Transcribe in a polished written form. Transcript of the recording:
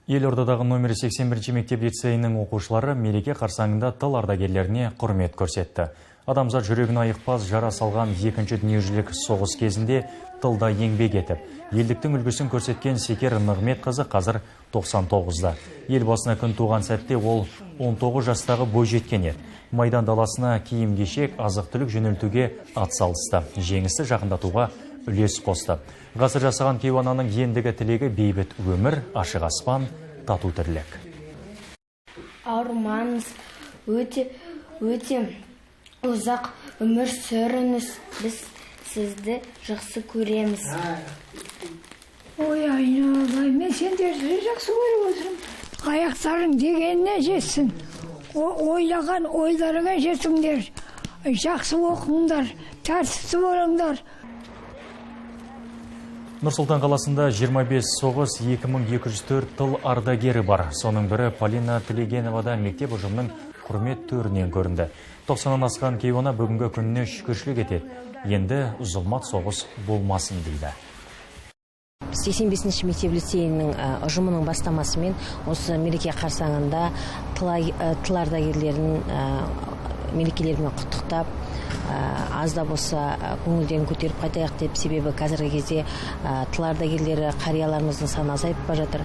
Елордадағы номер 81 мектеп лицейінің оқушылары мереке қарсаңында тыл ардагерлеріне құрмет көрсетті. Адамзат жүрегін айықпас жара салған екінші дүниежүзілік соғыс кезінде тылда еңбек етіп, елдіктің үлгісін көрсеткен Секер Нығметқызы қазір 99-да. Ел басына күн туған сәтте ол 19 жастағы бойжеткен еді. Майдан даласына киім-кешек, азық-түлік жөнелтуге атсалысты. Жеңісті жақындатуға үлес қосты. Ғасыр жасаған кейуананың ендігі тілегі бейбіт өмір, ашық аспан, тату тірлік. Ауырмаңыз, өте өте ұзақ өмір сүріңіз. Біз сізді жақсы көреміз. Ой, айналайын, мен сендерді жақсы көріп отырмын. Аяқтарың дегеніне жетсін. Ойлаған ойларыңа жетіңдер. Жақсы оқыңдар, тәртіпті болыңдар. Нұр-Сұлтан қаласында 25 соғыс, 2204 тыл ардагері бар. Соның бірі Полина Тілегенова да мектеп ұжымының құрмет төрінен көрінді. 90-нан асқан кейуана бүгінгі күніне шүкіршілік етеді. Енді зұлмат соғыс болмасын дейді. 85 мектеп лицейінің ұжымының бастамасымен осы мереке қарсаңында тыл ардагерлерін мерекелерімен құттықтап, аз да болса көңілдерін көтеріп қайтайық деп, себебі қазіргі кезде тыл ардагерлері, қарияларымыздың саны азайып бара жатыр.